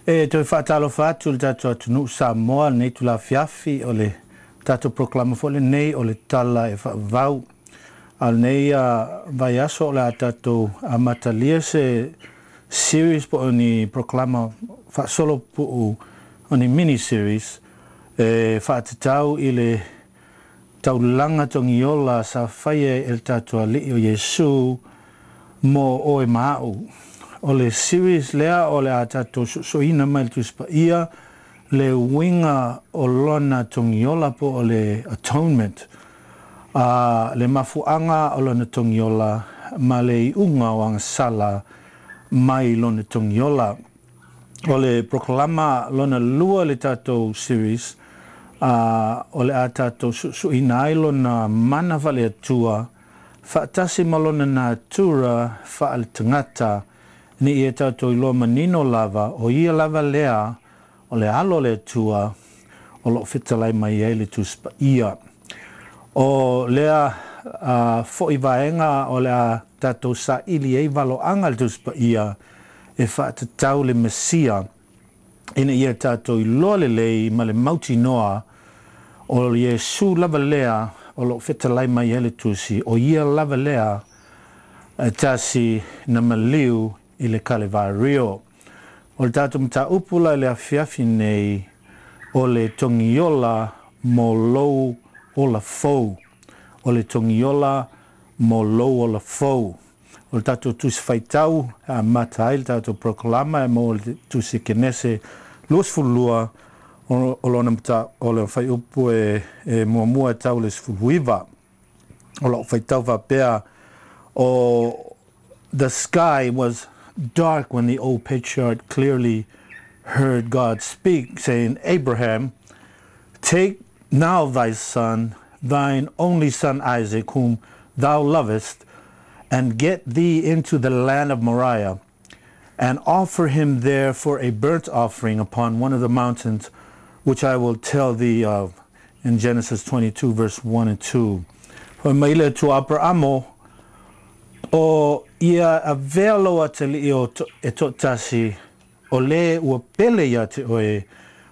E toe faatalofa atu le tatou atunuu Samoa lenei itula afiafi o le tatou polokalama foi lenei o le Tala e Faavavau. A o lenei vaiaso o le a tatou amatalia se series po o ni polokalama faasolopuu o ni mini series e faatatau i le taulaga togiola sa faia e le tatou Alii o Iesu mo oe ma a'u. O le series lea o le a tatou suesueina mai le Tusi Paia le uiga o lona togiola po o le atonement, a le mafuaaga o lona togiola ma le iuga o agasala mai lona togiola. O le polokalama lona lua le tatou series, a o le a tatou suesueina ai lona mana faale-Atua faatasi ma lona natura faale-tagata ina ia tatou iloa manino lava o ia lava lea o le Alo o le Atua o loo fetalai mai ai le Tusi Paia. O lea foi vaega o le a tatou saili ai valoaga le Tusi Paia e faatatau le Mesia ina ia tatou iloa lelei ma le mautinoa o Iesu lava lea o loo fetalai mai ai le Tusi, o ia lava lea e tasi na maliu i le Kalevario. O le tatou mataupu la i le afiafi nei o le togiola mo lou ola fou. O le togiola mo lou ola fou. O le tatou Tusi Faitau e amata ai le tatou polokalama e maua i le Tusi Kenese 22 o lona mata o le fuaiupu e muamua e tau i le 19. O loo faitau faapea o The sky was dark when the old patriarch clearly heard God speak, saying, "Abraham, take now thy son, thine only son Isaac, whom thou lovest, and get thee into the land of Moriah, and offer him there for a burnt offering upon one of the mountains which I will tell thee of." In Genesis 22, verse 1 and 2. Fai mai le Atua Aperamo, o ia avea lou atalii o e toatasi o le ua pele ia te oe,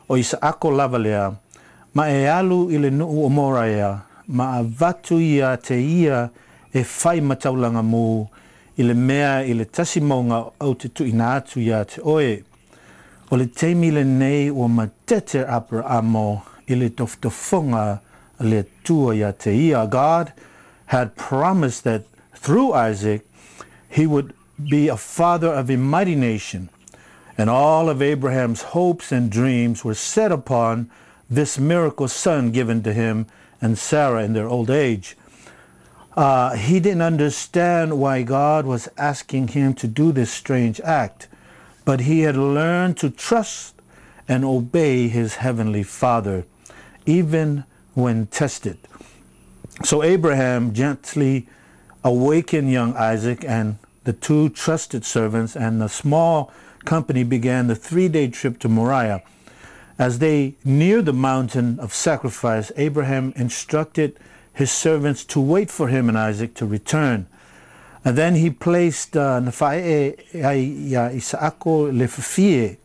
o Isaako lava lea, ma e alu i le nuu o Moraia, ma avatu ia te ia e fai ma taulaga mū i le mea i le tasi mauga ou te tuuina atu ia te oe. O le taimi lenei ua matete Aperamo i le tofotofoga a le Atua ia te ia. God had promised that through Isaac he would be a father of a mighty nation, and all of Abraham's hopes and dreams were set upon this miracle son given to him and Sarah in their old age. He didn't understand why God was asking him to do this strange act, but he had learned to trust and obey his heavenly Father, even when tested. So Abraham gently awakened young Isaac and the two trusted servants, and the small company began the 3-day trip to Moriah. As they neared the mountain of sacrifice, Abraham instructed his servants to wait for him and Isaac to return. And then he placed na faaee ai iā Isaako le fafie,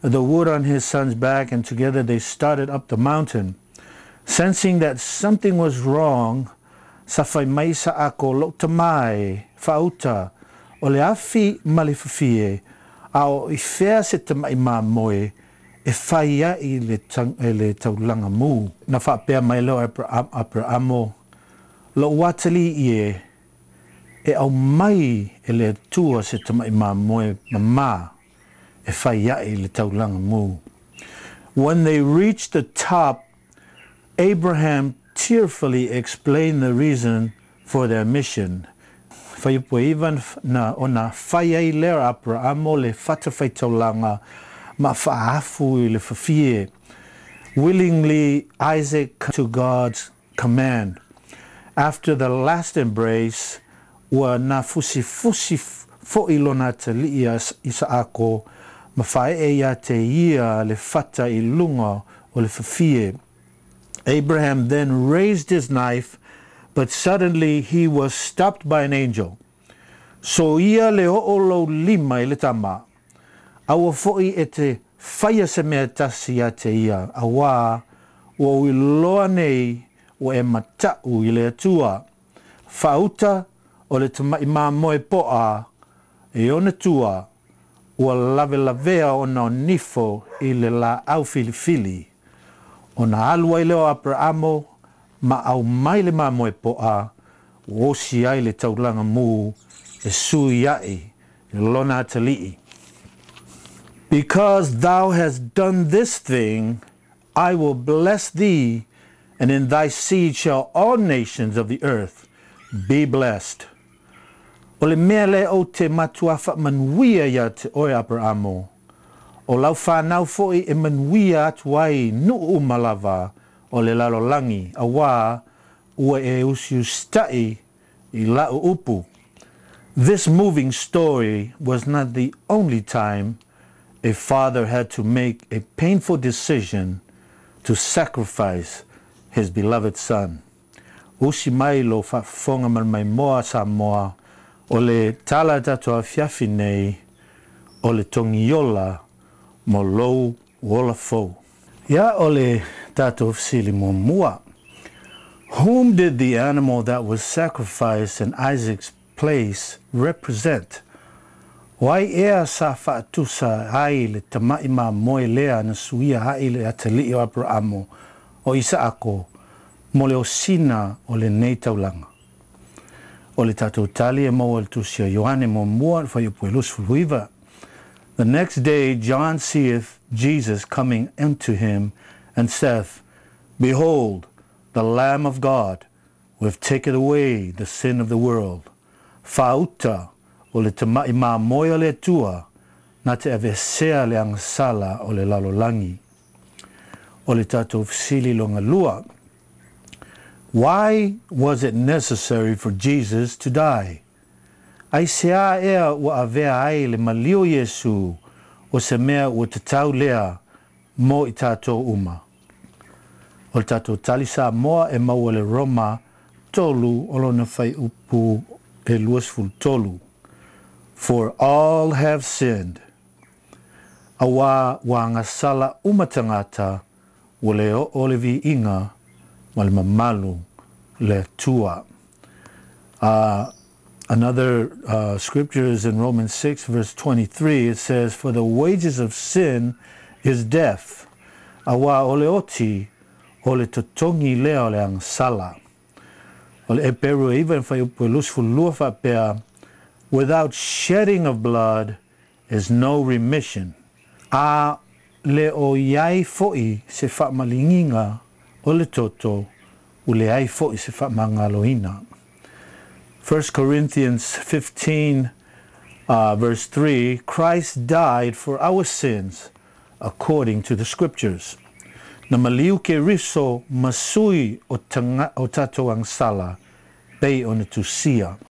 the wood on his son's back, and together they started up the mountain. Sensing that something was wrong, sa fai mai Isaako, Lou tama e, faauta, o le afi ma le fafie, a o i fea se tamaʻi mamoe e fai ai le, le taulaga mū. Na faapea mai lea o Aperamo, Lou atalii e, e aumai e le Atua se tamaʻi mamoe mamā e fai ai le taulaga mū. When they reached the top, Abraham tearfully explained the reason for their mission. Fuaiupu e 9 na ona fai ai lea o Aperamo le fatafaitaulaga ma faaafu i le fafie. Willingly Isaac to God's command. After the last embrace, ua na fusifusi foʻi lona atalii a Isaako ma faaee ia te ia le fata i luga o le fafie. Abraham then raised his knife, but suddenly he was stopped by an angel. Soia le oo o lou lima i le tama, aua foʻi e te Faia se mea tasi ia te ia, auā ua ou iloa nei ua e mataʻu i le Atua. Faauta o le tamaʻi mamoe poʻa e ona tua, ua lavelavea ona o nifo i le laau filifili. Ona alu ai lea o Aperaamo ma aumai le mamoe poʻa, ua osi ai le taulaga mū e sui aʻi i lona atalii. Because thou hast done this thing, I will bless thee, and in thy seed shall all nations of the earth be blessed. O le mea lea ou te matuā faamanuia iā te oe Aperaamo, o lau fanau foʻi e manuia atu ai nuu uma lava o le lalolagi, auā ua e usiusitaʻi i laʻu upu. This moving story was not the only time a father had to make a painful decision to sacrifice his beloved son. Usi mai lou faafofoga ma le maimoa Samoa, o le tala a tatou afiafi nei, o le togiola mo lou ola fou. Ia o le tatou fesili muamua, Whom did the animal that was sacrificed in Isaac's place represent? O ai ea sa faatusa ai le tamaʻi mamoe lea na suia aʻi le atalii o Aperaamo o Isaako mo le osina o lenei taulaga? O le tatou tali e maua i le Tusi a Ioane muamua, le fuaiupu e 29. The next day John seeth Jesus coming unto him, and saith, Behold, the Lamb of God, which taketh away the sin of the world. Faauta o le tamaʻi mamoe o le Atua na te aveesea le agasala o le lalolagi. O le tatou fesili logalua, Why was it necessary for Jesus to die? Aisea ea ua avea ai le maliu o Iesu o se mea ua tatau lea mo i tatou uma? O le tatou tali Samoa e maua i le Roma 3 o lona fuaiupu e 23, For all have sinned, auā ua agasala uma tagata ua le oo le viiga ma le mamalu le Atua. Another scripture is in Romans 6 verse 23, it says, For the wages of sin is death, auā o le oti o le totogi lea o le agasala. O le Eperu e 9 le fuaiupu e 22 faapea, Without shedding of blood is no remission. A le o i ai foʻi se faamaligiga o le toto, ua leai foʻi se faamagaloina. 1 Corinthians 15 verse 3, Christ died for our sins according to the scriptures. Na maliu Keriso ma sui o, o tatou agasala pei ona tusia.